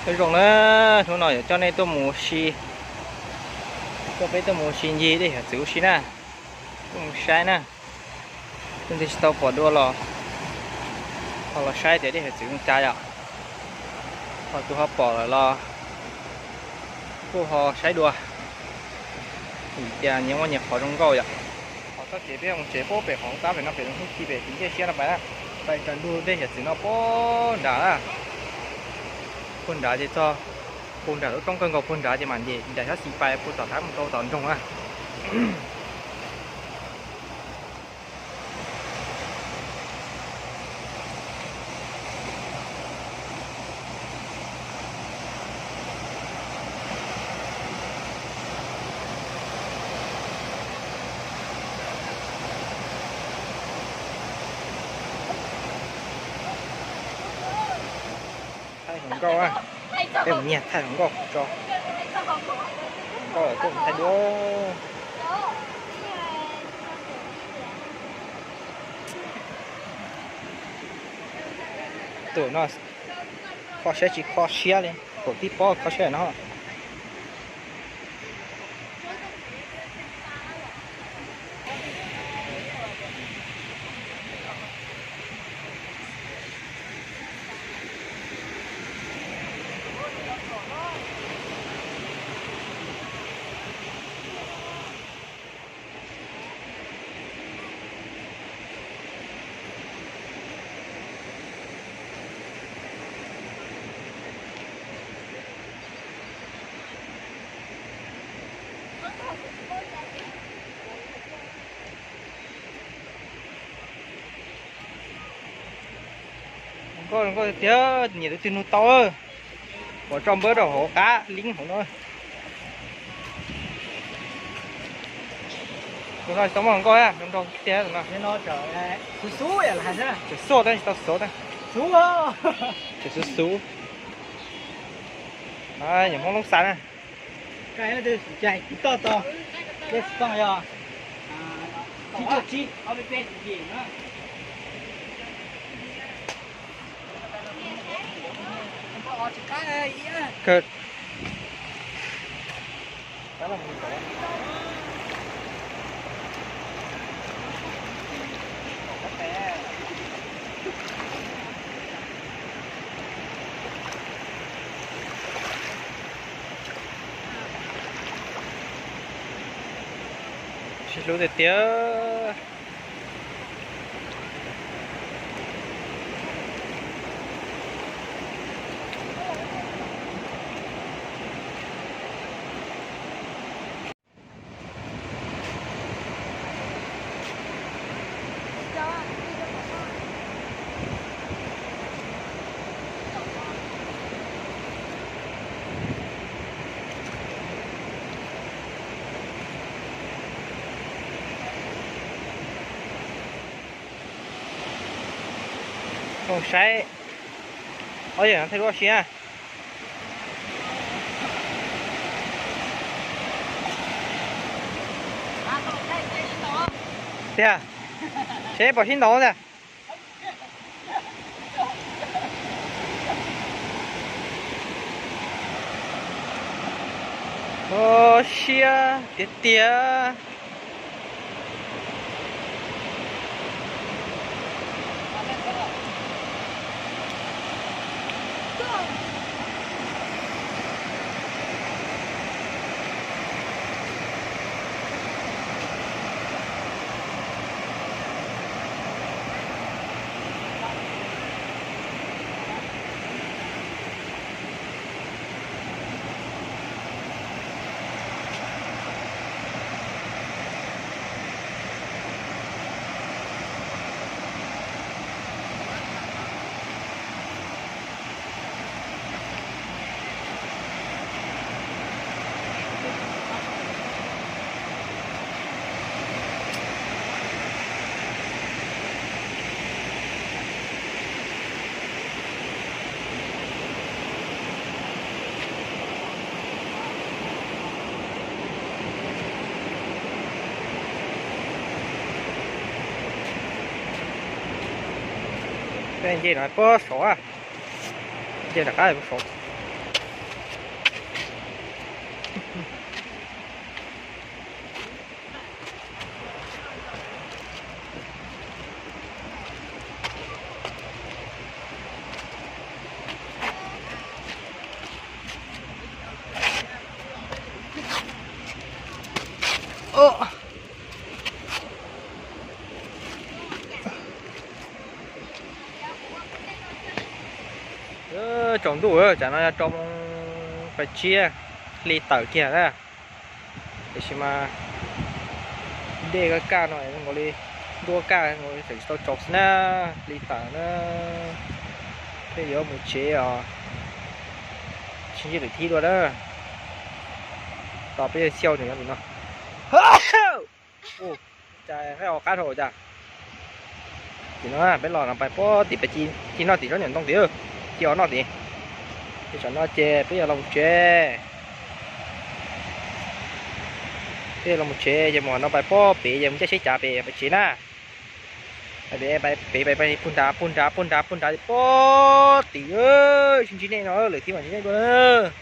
Nyob zoo na, hnub no yuav coj nej tuaj mus si, coj peb tuaj mus si ncig dej hiav txwv ua si na, tuaj mus saib na. Leej twg tsis tau pom dua los ho los saib tias dej hiav txwv zoo cas yom. Ho tus ho pom lawm los kuj ho saib dua, vim tias nyias muaj nyias qhov zoo nkauj yom. Ho txoj kev peb mus tsev puag pem qhov tab pem no pem hnub ci pem tim ncej siab no pais na, pais tsaus ntuj dej hiav txwv no puag nrad, puag nrad ces txog puag nram lub roob kawg nkaus puag nrad ces mam nce nram xyov xis pais puag tom thab mus rau tom nroog na. Thaij hluas nkauj, peb mus nyiag thaij hluas nkauj tso, hluas nkauj tuaj mus thaij dua. Tus no kho siab tsis kho siab li, kaum tib pob kho siab no. Zoo nkauj tiag tiag, nyiam tus twg nug tau. Ua tso npawb rau hauv qab lib hauv no. Tus no tsis tau muaj hluas nkauj, zoo nraug tiag tus no. Tseem xuj tab tsis tau xuv tab. Tseem xuv xuv. Yog Hmoob Loob Xas na. Sib hlub tiag tiag. Zoo saib, ob yawg no thaij duab si na. Tiag, seb pom sib ntaus tiag. Ua siab tiag tiag. Peb nce no puag saud, nce rov qab puag saud. Tsaus ntuj, tsam no yog rau moos pais tsiab, hli tawm kiag na. Tiam sis mas dej kaj kaj no zoo nkaus li ntuj kaj, tseem tsis tau tsaus xwb na, hli tawm na. Peb yuav mus tsev os, sib ntsib lwm thib dua na. Tos peb xyau nws nyob tim no. Cas qaib o qab dhau cas. Tim no peb los no pais pob tim pais ci, ci noj tim tsob nyuam ntoo tim, ci o noj tim. Ces tsam no ces peb yuav los mus tsev. Peb yuav los mus tsev ces mus no pais pob pem ces mus caij tsheb cav pem pais tsev na. Pem pem pem pem pem puag nrad puag nrad puag nrad puag nrad pob tim, sib ntsib nej no lwm thib mam ntsib nej dua na.